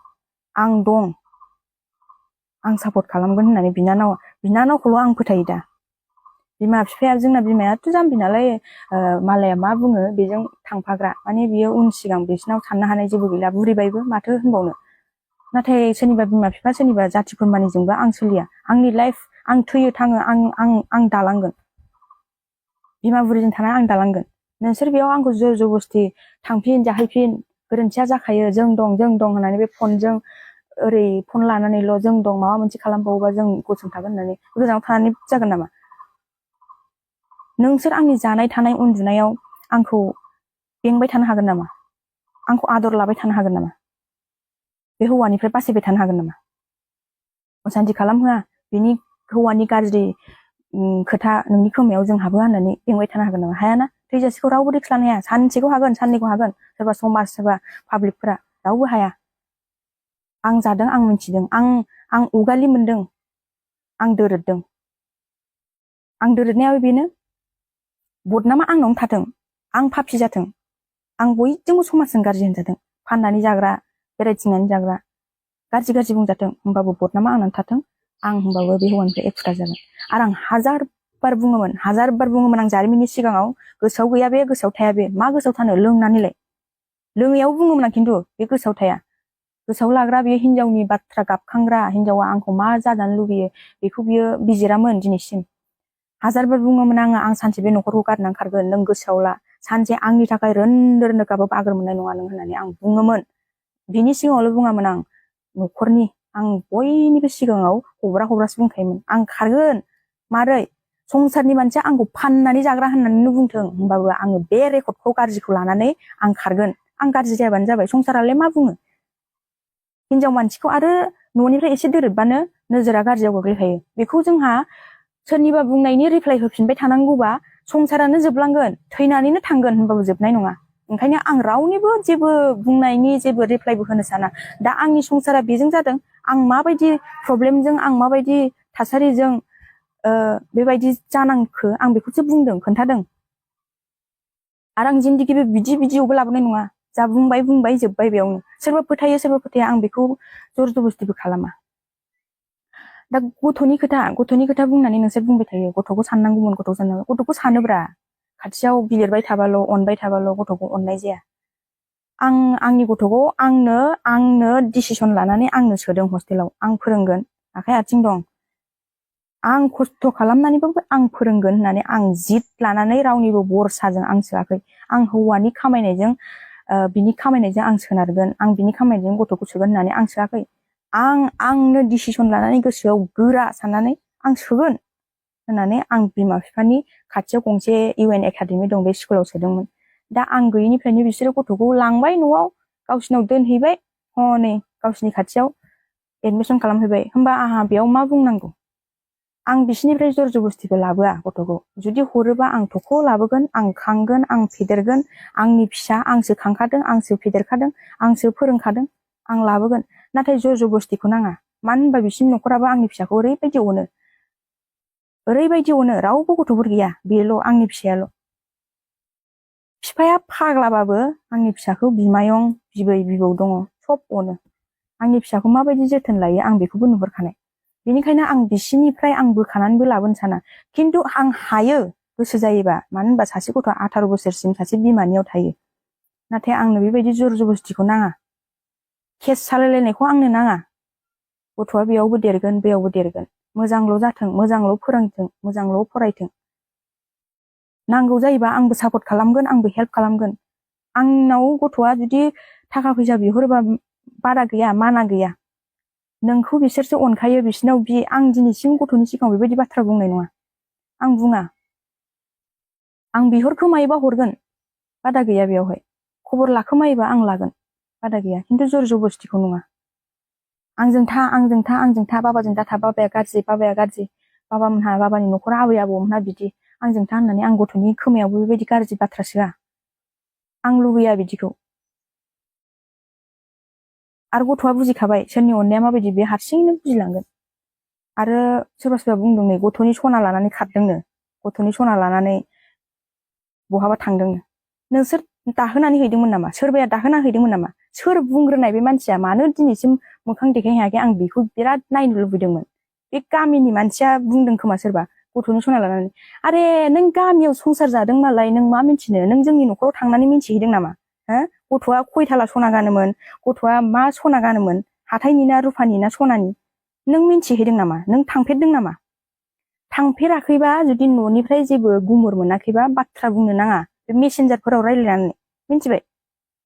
S1: आं सापर्ट खालामगोन होननानै बिनानावखौल' आं फोथायो दा बिमा बिफाया जोंना बिमायाथ' जाम्बि नालाय मालाया मा बुङो बेजों थांफाग्रा माने बियो उन सिगां बिसिनाव साननो हानाय जेबो गैला बुरिबायबो माथो होनबावनो नाथाय सोरनिबा बिमा बिफा सोरनिबा जाथि खुरमानिजोंबो आं सोलिया आंनि लाइफ आं थैयो थाङो आं दालांगोन बिमा बुरिजों थानानै आं दालांगोन नोंसोर बेयाव आंखौ जबरदस्ति थांफिन जाहैफिन गोरोन्थिया जाखायो जों दं होननानै बे फनजों ओरै फन लानानैल' जों दं माबा मोनसे खालामबावोबा जों गसंथागोन होननानै गोजानाव थानानै जागोन नामा? नोंसोर आंनि जानाय थानाय उन्दुनायाव आंखौ बेंबाय थानो हागोन नामा? आंखौ आदर लाबाय थानो हागोन नामा? बे हौवानिफ्राय बासायबाय थानो हागोन नामा? असान्थि खालामहोआ बिनि हौवानि गाज्रि खोथा नोंनि खोमायाव जों हाबोआ होननानै बेंबाय थानो हागोन नामा? हायाना। थैजासेखौ रावबो रिक्स लानो हाया। सानसेखौ हागोन, साननैखौ हागोन, सोरबा समाज सोरबा पाब्लिकफोरा रावबो हाया। आं जादों, आं मिथिदों, आं उगालि मोनदों, आं दोरोददों। आं दोरोदनायाबो बेनो बदनामा आंनावनो थाथों, आं पापि जाथों, आं बयजोंबो समाजजों गाज्रि होनजाथों, फाननानै जाग्रा, बेरायथिंनानै जाग्रा, गाज्रि गाज्रि बुंजाथों, होमबाबो बदनामा आंनावनो थाथों, आं होमबाबो बे हौवानिफ्राय एक्सट्रा जागोन। आरो आं हाजार बार बुङोमोन आं जारिमिननि सिगाङाव, गोसोआव गैया बे, गोसोआव थाया बे, मा गोसोआव थानो लोंनानैलाय। लोङैयाव बुङोमोन आं, खिन्थु बे गोसोआव थाया। गोसोआव लाग्रा बेयो हिनजावनि बाथ्रा गाबखांग्रा, हिनजावा आंखौ मा जाजानो लुबैयो बेखौ बियो बिजिरामोन दिनैसिम। हाजारबार बुङोमोन आं सानसे बे न'खरखौ गारनानै खारगोन, नों गोसोआव ला, सानसे आंनि थाखाय रोन्दो रोन्दो गाबो बागोर मोननाय नङा नों होननानै आं बुङोमोन। बिनि सिगाङावल' बुङामोन आं, न'खरनि आं बयनिबो सिगाङाव हब्रासो बुंखायोमोन। आं खारगोन, मारै? संसारनि मानसिया आंखौ फाननानै जाग्रा होननानैनो बुंथों, होमबाबो आङो बे रेकर्डखौ गाज्रिखौ लानानै आं खारगोन। आं गाज्रि जायाबानो जाबाय, संसारालाय मा बुङो? हिनजाव मानसिखौ आरो न'निफ्राय एसे दोरोदबानो नोजोरा गाज्रियाव गोग्लैखायो। बेखौ जोंहा सोरनिबा बुंनायनि रिप्लाइ होफिनबाय थानांगौबा संसारानो जोबलांगोन, थैनानैनो थांगोन, होनबाबो जोबनाय नङा। ओंखायनो आं रावनिबो जेबो बुंनायनि जेबो रिप्लाइबो होनो साना। दा आंनि संसारा बेजों जादों, आं माबायदि प्रब्लेमजों, आं माबायदि थासारिजों बेबायदि जानांखो आं बेखौसो बुंदों, खोन्थादों। आरो आं जिन्दगिबो बिदियावबो लाबोनाय नङा। जा बुंबाय जोब्बाय बेयावनो। सोरबा फोथायो सोरबा फोथाया, आं बेखौ जर जबस्तिबो खालामा। दा गथ'नि खोथा बुंनानै नोंसोर बुंबाय थायो, गथ'खौ साननांगौमोन, गथ'खौ सानोब्रा। खाथियाव बिलिरबाय थाबाल', अनबाय थाबाल' गथ'खौ अननाय जाया। आंनि गथ'खौ आंनो डिसिसन लानानै आंनो सोदों हस्टेलाव। आं फोरोंगोन, आखाइ आथिं दं, आं खस्थ' खालामनानैबाबो आं फोरोंगोन होननानै आं जिद लानानै रावनिबो बरसाजों आं सोआखै। आं हौवानि खामायनायजों बिनि खामायनायजों आं सोनारगोन, आं बिनि खामायनायजों गथ'खौ सोगोन होननानै आं सोआखै। आंनो डिसिसन लानानै गोसोआव गोरा साननानै आं सोगोन होननानै आं बिमा बिफानि खाथियाव गंसे UN एकाडेमि दं, बे स्कुलाव सोदोंमोन। दा आं गैयिनिफ्रायनो बिसोरो गथ'खौ लांबाय न'आव, गावसिनाव दोनहैबाय, हनै गावसिनि खाथियाव एडमिसन खालामहैबाय। होमबा आंहा बेयाव मा बुंनांगौ? आं बिसिनिफ्राय जर जबस्तिबो लाबोआ गथ'खौ। जुदि हरोबा आं थख' लाबोगोन, आं खांगोन, आं फेदेरगोन, आंनि फिसा, आंसो खांखादों, आंसो फेदेरखादों, आंसो फोरोंखादों, आं लाबोगोन। नाथाय जर जबस्तिखौ नाङा। मानो होनबा बिसिनि न'खराबो आंनि फिसाखौ ओरैबायदि अनो, रावबो गथ'फोर गैया, बेल' आंनि फिसायाल'। बिफाया फाग्लाबाबो आंनि फिसाखौ बिमायं बिबै बिबौ दङ, सब अनो। आंनि फिसाखौ माबायदि जोथोन लायो आं बेखौबो नुहुरखानाय। बेनिखायनो आं बिसिनिफ्राय आं बोखानानैबो लाबोनो साना। खिन्थु आं हायो गोसो जायोबा, मानो होनबा सासे गथ'आ 18 बोसोरसिम सासे बिमानियाव थायो। नाथाय आंनो बेबायदि जर जबस्तिखौ नाङा, केस सालायलायनायखौ आंनो नाङा। गथ'आ बेयावबो देरगोन, बेयावबो देरगोन, मोजांल' जाथों, मोजांल' फोरोंथों, मोजांल' फरायथों। नांगौ जायोबा आंबो सापर्ट खालामगोन, आंबो हेल्प खालामगोन। आंनाव गथ'आ जुदि थाखा फैसा बिहरोबा बादा गैया, माना गैया। नोंखौ बिसोरसो अनखायो, बिसिनाव आं दिनैसिम गथ'नि सिगाङाव बेबायदि बाथ्रा बुंनाय नङा। आं बुङा। आं बिहरखोमायोबा हरगोन, बादा गैया बेयावहाय। खबर लाखोमायोबा आं लागोन, बादा गैया। खिन्थु जर जबस्तिखौ नङा। आंजों था, बाबाजों दाथा, बाबाया गाज्रि, बाबानि न'खरा आबै आबौमोनहा बिदि, आंजों था होननानै आं गथ'नि खोमायावबो बेबायदि गाज्रि बाथ्रा सोआ। आं लुबैया बिदिखौ। आरो गथ'आ बुजिखाबाय सोरनि अननाया माबायदि, बे हारसिङैनो बुजिलांगोन। आरो सोरबा बुंदों नै गथ'नि सना लानानै खारदोंनो, गथ'नि सना लानानै बहाबा थांदोंनो। नोंसोर दाहोनानै हैदोंमोन नामा? सोरबाया दाहोना हैदोंमोन नामा? सोर बुंग्रोनाय बे मानसिया? मानो दिनैसिम मोखां देखायनो हायाखै? आं बेखौ बिराद नायनो लुबैदोंमोन। बे गामिनि मानसिया बुंदों खोमा सोरबा, गथ'नि सना लानानै। आरे नों गामियाव संसार जादों नालाय, नों मा मिन्थिनो? नों जोंनि न'खराव थांनानै मिन्थिहैदों नामा? गथ'आ खयथाला सना गानोमोन, गथ'आ मा सना गानोमोन, हाथायनि ना रुफानि ना सनानि? नों मिन्थिहैदों नामा? नों थांफेरदों नामा? थांफेराखैबा, जुदि न'निफ्राय जेबो गुमुर मोनाखैबा बाथ्रा बुंनो नाङा, बे मेसेन्जारफोराव रायज्लायनानै। मिन्थिबाय?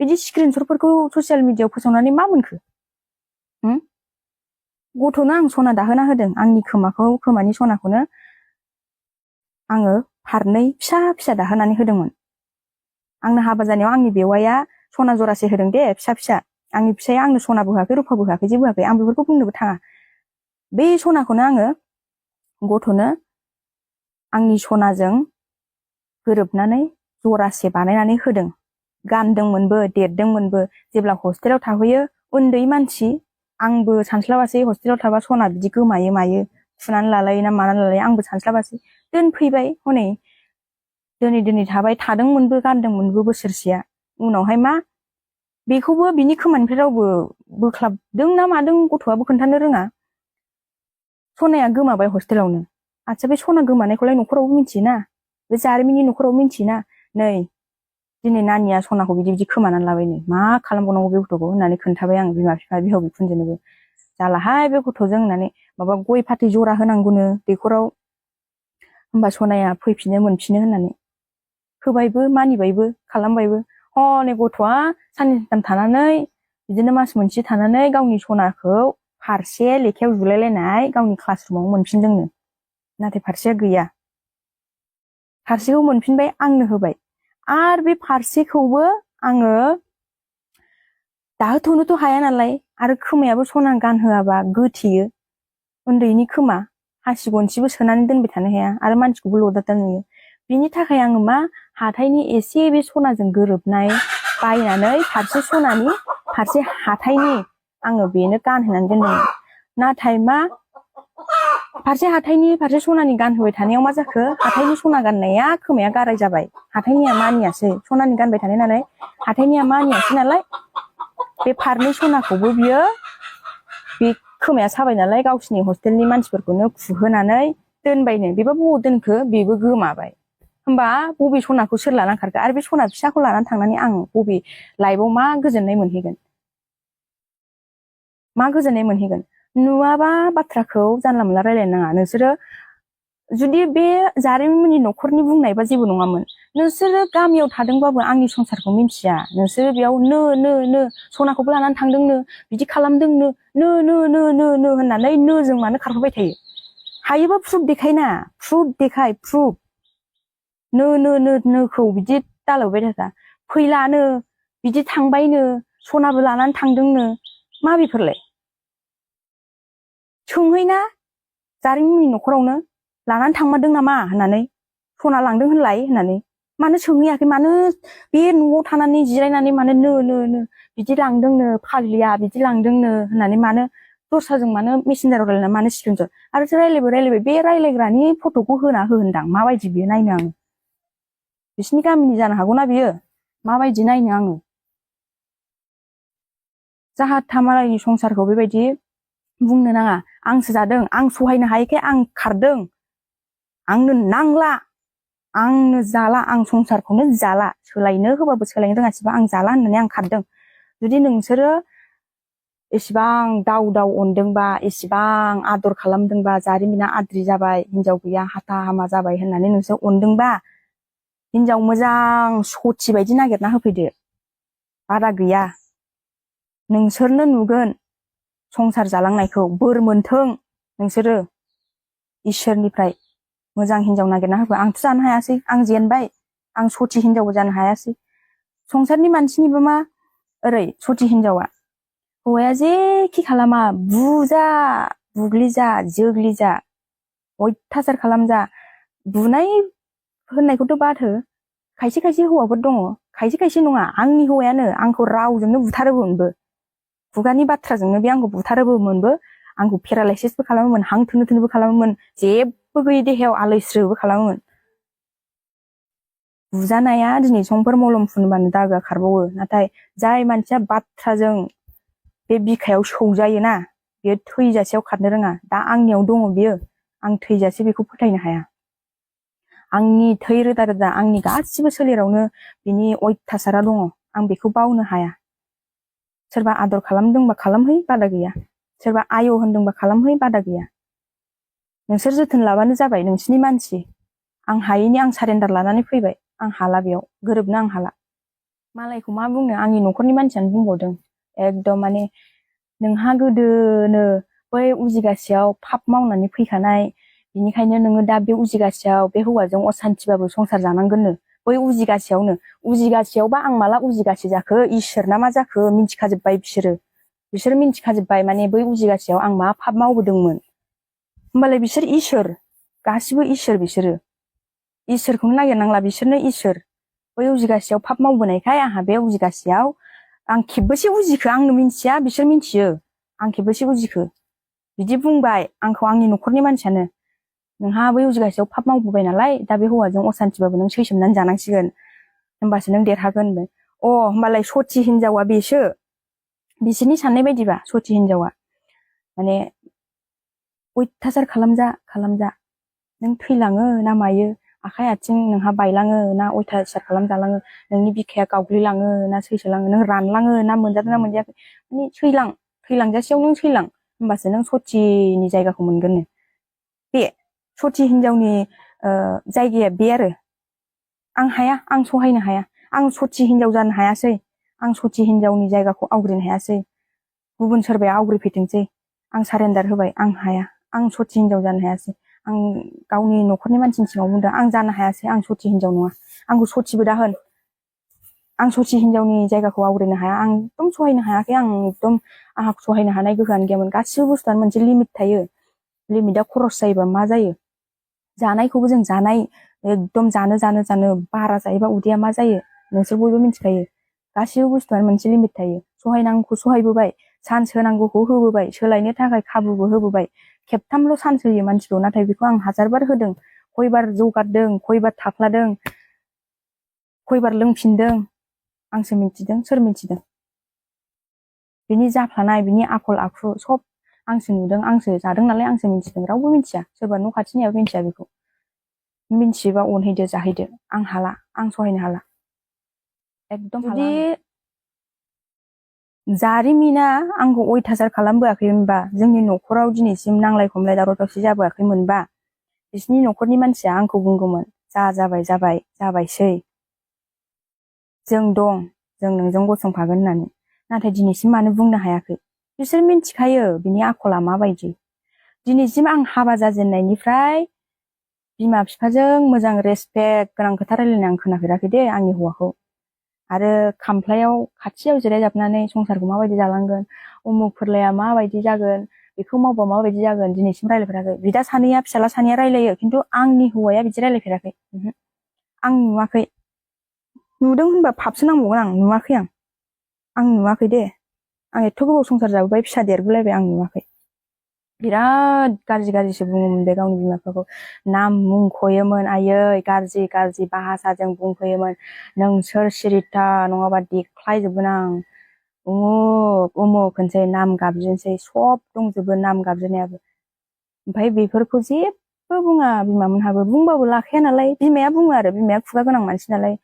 S1: बिदि स्क्रिनशटफोरखौ ससियेल मिडियायाव फोसावनानै मा मोनखो? गथ'नो आं सना दाहोना होदों आंनि खोमानि सनाखौनो आङो फारनै फिसा फिसा दाहोनानै होदोंमोन आंनो हाबा जानायाव आंनि बेवाइया सना जरासे होदों दे फिसा फिसा आंनि फिसाया आंनो सनाबो होआखै रुफाबो होआखै जेबो होआखै आं बेफोरखौ बुंनोबो थाङा बे सनाखौनो आङो गथ'नो आंनि सनाजों गोरोबनानै जरासे बानायनानै होदों गानदोंमोनबो देरदोंमोनबो जेब्ला हस्टेलाव थाहैयो उन्दै मानसि आंबो सानस्लाबासै हस्टेलाव थाबा सना बिदि गोमायो मायो थुनानै लालायो ना मानानै लालायो आंबो सानस्लाबासै दोनफैबाय हनै दोनै थाबाय थादोंमोनबो गानदोंमोनबो बोसोरसेया उनावहाय मा बेखौबो बिनि खोमानिफ्राय रावबो बोख्लाबदों ना मादों गथ'आबो खोन्थानो रोङा सनाया गोमाबाय हस्टेलावनो आच्छा बे सना गोमानायखौलाय न'खरावबो मिथियोना बे जारिमिननि न'खराव मिथियोना नै दिनै नानिया सनाखौ बिदि खोमानानै लाबायनो मा खालामबावनांगौ बे गथ'खौ होननानै खोन्थाबाय आं बिमा बिफा बिहाव बिखुनजोनोबो जालाहाय बे गथ'जों होननानै माबा गय फाथै जरा होनांगौनो दैखराव होमबा सनाया फैफिनो मोनफिनो होननानै होबायबो मानिबायबो खालामबायबो हनै गथ'आ साननै सानथाम थानानै बिदिनो मास मोनसे थानानै गावनि सनाखौ फारसे लेखायाव जुलायलायनाय गावनि क्लास रुमाव मोनफिनदोंनो नाथाय फारसेया गैया फारसेखौ मोनफिनबाय आंनो होबाय आरो बे फारसेखौबो आङो दाहोथ'नोथ' हाया नालाय आरो खोमायाबो सना गानहोआबा गोथेयो उन्दैनि खोमा हासि गनसिबो सोनानै दोनबाय थानो हाया आरो मानसिखौबो लदादा नुयो बिनि थाखाय आङो मा हाथायनि एसे बे सनाजों गोरोबनाय बायनानै फारसे सनानि फारसे हाथायनि आङो बेनो गानहोनानै दोनदोंमोन नाथाय मा फारसे हाथायनि फारसे सनानि गानहोबाय थानायाव मा जाखो हाथायनि सना गाननाया खोमाया गाराय जाबाय हाथायनिया मानियासै सनानि गानबाय थानाय नालाय हाथायनिया मानियासै नालाय बे फारनै सनाखौबो बियो बे खोमाया साबाय नालाय गावसिनि हस्टेलनि मानसिफोरखौनो खुहोनानै दोनबायनो बेबा बबाव दोनखो बेबो गोमाबाय होमबा बबे सनाखौ सोर लानानै खारखो आरो बे सना फिसाखौ लानानै थांनानै आं बबे लाइफआव मा गोजोननाय मोनहैगोन नुवाबा बाथ्राखौ जानला मोनला रायलायनो नाङा नोंसोरो जुदि बे जारिमिननि न'खरनि बुंनायबा जेबो नङामोन नोंसोरो गामियाव थादोंबाबो आंनि संसारखौ मिन्थिया नोंसोरो बेयाव नो सनाखौबो लानानै थांदोंनो बिदि खालामदोंनो नो होननानै नोजों मानो खारफाबाय थायो हायोबा प्रुफ देखायना प्रुफ देखाय प्रुफ नोखौ बिदि दालायबाय थाखा फैलानो बिदि थांबायनो सनाबो लानानै थांदोंनो मा बेफोरलाय सोंहैना जारिमिननि न'खरावनो लानानै थांमारदों नामा होननानै सना लांदों होनलाय होननानै मानो सोंहैयाखै मानो बे न'आव थानानै जिरायनानै मानो नो बिदि लांदोंनो फाग्लिया बिदि लांदोंनो होननानै मानो दस्राजों मानो मेसेन्जाराव रायलायना मानो स्क्रिनशट आरो रायलायबाय बे रायलायग्रानि फट'खौ होगोनदां माबायदि बियो नायनो आङो बिसिनि गामिनि जानो हागौना बियो माबायदि नायनो आङो जाहा थामालायनि संसारखौ बेबायदि बुंनो नाङा आंसो जादों आं सहायनो हायैखाय आं खारदों आंनो नांला आंनो जाला आं संसारखौनो जाला सोलायनो होबाबो सोलायनो रोङासैबा आं जाला होननानै आं खारदों जुदि नोंसोरो एसेबां दाव अनदोंबा एसेबां आदर खालामदोंबा जारिमिना आद्रि जाबाय हिनजाव गैया हाथा हामा जाबाय होननानै नोंसोर अनदोंबा हिनजाव मोजां सथि बायदि नागिरना होफैदो बारा गैया नोंसोरनो नुगोन संसार जालांनायखौ बोर मोनथों नोंसोरो इसोरनिफ्राय मोजां हिनजाव नागिरना होफै आंथ' जानो हायासै आं जेनबाय आं सथि हिनजावबो जानो हायासै संसारनि मानसिनिबो मा ओरै सथि हिनजावा हौवाया जेखि खालामा बुजा बुग्लिजा जोग्लिजा अयथासार खालामजा बुनाय होननायखौथ' बादहो खायसे हौवाफोर दङ खायसे नङा आंनि हौवायानो आंखौ रावजोंनो बुथारोमोनबो खुगानि बाथ्राजोंनो बे आंखौ बुथारोबोमोनबो आंखौ पेरालाइसिसबो खालामोमोन हां थोनो खालामोमोन जेबो गैयै देहायाव आलायस्रोबो खालामोमोन बुजानाया दिनै समफोर मलम फुनबानो दागोआ खारबावो नाथाय जाय मानसिया बाथ्राजों बे बिखायाव सौजायोना बेयो थैजासेयाव खारनो रोङा दा आंनियाव दङ बियो आं थैजासे बेखौ फोथायनो हाया आंनि थै रोदा आंनि गासिबो सोलेरावनो बिनि अयथासारा दङ आं बेखौ बावनो हाया सोरबा आदर खालामदोंबा खालामहै बादा गैया सोरबा आय होनदोंबा खालामहै बादा गैया नोंसोर जोथोन लाबानो जाबाय नोंसिनि मानसि आं हायैनि आं सारेन्डार लानानै फैबाय आं हाला बेयाव गोरोबनो आं हाला मालायखौ मा बुंनो आंनि न'खरनि मानसियानो बुंबावदों एकदम माने नोंहा गोदोनो बै उजिगासेयाव पाप मावनानै फैखानाय बिनिखायनो नोङो दा बे उजिगासेयाव बे हौवाजों असान्थिबाबो संसार जानांगोननो बै उजिगासेयावबा आं माला उजिगासे जाखो इसोर ना मा जाखो मिन्थिखाजोब्बाय बिसोर मिन्थिखाजोब्बाय माने बै उजिगासेयाव आं मा पाप मावबोदोंमोन होमबालाय बिसोर इसोर गासिबो इसोर इसोरखौनो नागिरनांला बिसोरनो इसोर बै उजिगासेयाव पाप मावबोनायखाय आंहा बे उजिगासेयाव आं खेबबेसे उजिखो आंनो मिन्थिया बिसोर मिन्थियो आं खेबबेसे उजिखो बिदि बुंबाय आंखौ आंनि न'खरनि मानसियानो नोंहा बै उजिगासेयाव पाप मावबोबाय नालाय दा बे हौवाजों असान्थिबाबो नों सैसोमनानै जानांसिगोन होमबासो नों देरहागोन होमबालाय सथि हिनजावा बिसोरनि साननाय बायदिबा सथि हिनजावा माने अयथासार खालामजा नों थैलाङो ना मायो आखाइ आथिं नोंहा बायलाङो ना अयथासार खालामजालाङो नोंनि बिखाया गावग्लिलाङो ना सैसोलाङो नों रानलाङो ना मोनजादों ना मोनजायाखै माने थैलांजासेयाव नों थैलां होमबासो नों सथिनि जायगाखौ मोनगोननो बे सथि हिनजावनि जायगाया बे आरो आं हाया आं सहायनो हाया आं सथि हिनजाव जानो हायासै आं सथि हिनजावनि जायगाखौ आवग्रिनो हायासै गुबुन सोरबाया आवग्रिफैथोंसै आं सारेन्डार होबाय आं हाया आं सथि हिनजाव जानो हायासै आं गावनि न'खरनि मानसिनि सिगाङाव बुंदों आं जानो हायासै आं सथि हिनजाव नङा आंखौ सथिबो दाहोन आं सथि हिनजावनि जायगाखौ आवग्रिनो हाया आं एकदम सहायनो हायाखै आंहा सहायनो हानाय गोहोआनो गैयामोन गासिबो बुस्थुआनो मोनसे लिमिट थायो लिमिटआ खरस जायोबा मा जायो जानायखौबो जों जानाय एकदम जानो बारा जायोबा उदैया मा जायो नोंसोर बयबो मिथिखायो गासिबो बुस्थुआनो मोनसे लिमिट थायो सहायनांगौखौ सहायबोबाय चान्स होनांगौखौ होबोबाय सोलायनो थाखाय खाबुबो होबोबाय खेबथामल' चान्स होयो मानसिखौ नाथाय बेखौ आं हाजारबार होदों खयबार जौगारदों खयबार थाफ्लादों खयबार लोंफिनदों आंसो मिथिदों सोर मिथिदों बिनि जाफ्लानाय बिनि आखल आखु सब आंसो नुदों आंसो जादों नालाय आंसो मिथिदों रावबो मिथिया सोरबा न' खाथिनियाबो मिथिया बेखौ मिथियोबा अनहैदो जाहैदो आं हाला आं सहायनो हाला एकदम जुदि जारिमिना आंखौ अयथासार खालामबोआखैमोनबा जोंनि न'खराव दिनैसिम नांलाय खमलाय दावराव दावसि जाबोआखैमोनबा बिसिनि न'खरनि मानसिया आंखौ बुंगौमोन जाबायसै जों दं जों नोंजों गसंफागोन होननानै नाथाय दिनैसिम मानो बुंनो हायाखै बिसोर मिन्थिखायो बिनि आखला माबायदि दिनैसिम आं हाबा जाजेननायनिफ्राय बिमा बिफाजों मोजां रेसपेक्ट गोनां खोथा रायलायनाय आं खोनाफेराखै दे आंनि हौवाखौ आरो खामफ्लायाव खाथियाव जिरायजाबनानै संसारखौ माबायदि जालांगोन उमुक फोरलाया माबायदि जागोन बेखौ मावबा माबायदि जागोन दिनैसिम रायलायफेराखै बिदा सानैया फिसाला सानैया रायलायो खिन्थु आंनि हौवाया बिदि रायलायफेराखै आं नुवाखै नुदों होनबा पापसो नांबावगोन आं नुवाखै आं नुवाखै दे आं एथ' गोबाव संसार जाबोबाय फिसा देरबोलायबाय आं नुवाखै बिराद गाज्रिसो बुङोमोन बे गावनि बिमा बिफाखौ नाम मुंख'योमोन आयै गाज्रि भाषाजों बुंफैयोमोन नोंसोर सिरिथा नङाबा देख्लायजोबगोन आं उमुक होनसै नाम गाबज्रिनोसै सब दंजोबो नाम गाबज्रिनायाबो ओमफ्राय बेफोरखौ जेबो बुङा बिमामोनहाबो बुंबाबो लाखाया नालाय बिमाया बुङो आरो बिमाया खुगा गोनां मानसि नालाय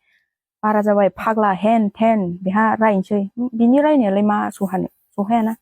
S1: बारा जाबाय फाग्ला हेन थेन बेहा रायनोसै बिनि रायनायालाय मा सहानो सहायाना